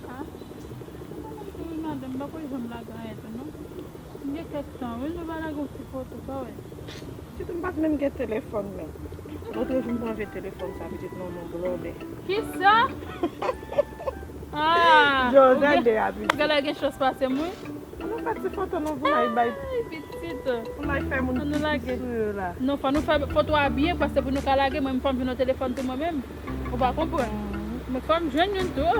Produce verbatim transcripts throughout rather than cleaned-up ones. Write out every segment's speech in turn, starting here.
Ah, madanm, m pa kwè janm lage anyen tou, non. M gen kèk tan, wi, nou pa lage yon ti foto, pa wè. Pitit, m pa t menm gen telefòn, men. Lòt jou, m pran vye telefòn sa, pitit, non, non, blòdè. Kisa? Ah, Jòjè de a, pitit. Ou genlè gen chans pase m, wi. Ann nou fè ti foto nou pou n al bay. Ay, pitit. Pou n al fè moun pitit sou yo la. Non, fò nou fè foto a byen, paske pou nou ka lage, mwen menm fò m jwenn yon telefòn tou mwen menm. Ou pa konprann? Men fò m jwenn youn tou.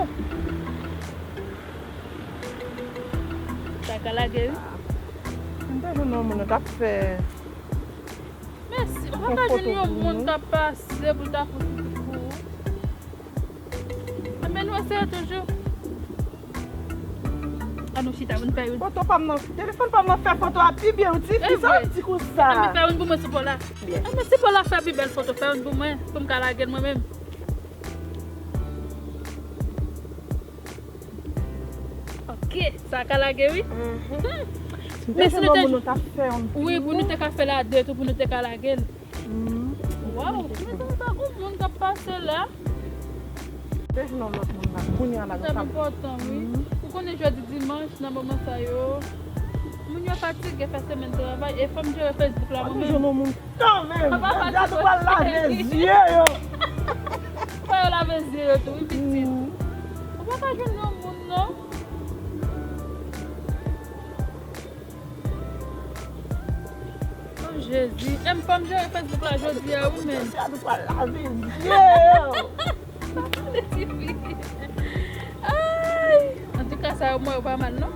Sa ka lage, wi. M te jwenn yon moun, nou t ap fè. Mèsi. Ou pa ka jwenn yon moun k ap pase pou l ta fè yon ti foto pou ou. Enben, nou eseye toujou. Ann nou chita pou n fè youn. Foto pa m nan, telefòn pa m nan fè foto a pi byen, wi, ti fi, sa w di konsa? Enben, fè youn pou mwen sou pò la. Enben, si pò la fè pi bèl foto, fè youn pou mwen, pou m ka lage l mwen menm. Ok, sa ka lage, wi. Men si nou te, wi, pou nou te ka fè l a de tou, pou nou te ka lage l. Waw, men sa pa gon moun k ap pase la. Te jwenn yon lòt moun la, kounye a la, sa enpòtan, wi. Ou konnen jodi dimanch, nan moman sa yo, moun yo fatige, fè semèn travay, e fò m jere Facebook la mwen menm. Kanmenm, jodi a nou pral lave zye yo. Fò yo lave zye yo tou, wi, pitit. Ou pa ka jwenn yon moun, non. Oh, Jezi. E m fò m jere Facebook la jodi a, wi, men. Jodi a nou pral lave zye yo. Ay! Antouka, sa yo mwen yo pa mal, non?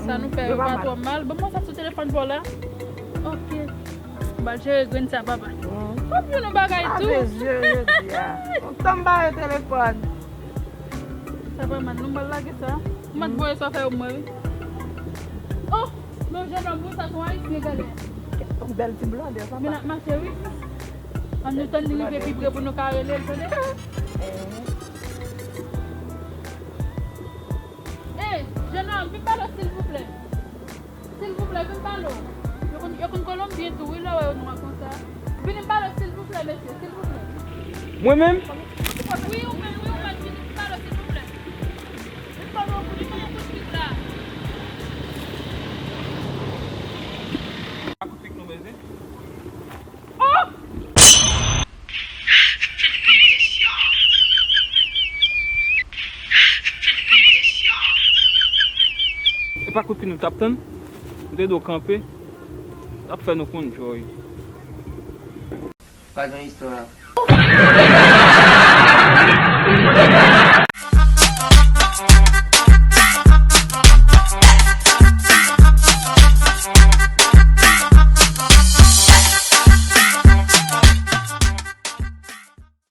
Sa nou fè yo pa twò mal. Bon, mwen sa sou telefòn pa w la. Ok. M pral jere grenn sa, papa. Fò m jwenn yon bagay tou. Ave zye yo di a. Kontan m ba yo telefòn. Sa pa mal, non, m pral lage sa. M ap voye sa fè yo mwen, wi. Oh! Men yon jennonm, wi, sa se yon ayisyen, gade. Yon bèl ti blondè, papa. Men n ap mache, wi. Ann nou tann li rive pi pre pou nou ka rele l, tande. Eh, jennonm, vin pale w, silvouplè. Silvouplè, vin pale w. Yo konn, yo konn kolonbyen tou, wi, lè w wè yo nwa konsa. Vin pale w, silvouplè, mesye, silvouplè. Mwen menm? Wi, ou menm, wi, ou menm, vin pale w, silvouplè. Vin pale w, vin pale w tout swit la. Akoustik nou bezwen. Oh! E pa kout pye nou t ap tann? Nou te dwe kanpe. T ap fè nou konn djòy. Pa gen istwa.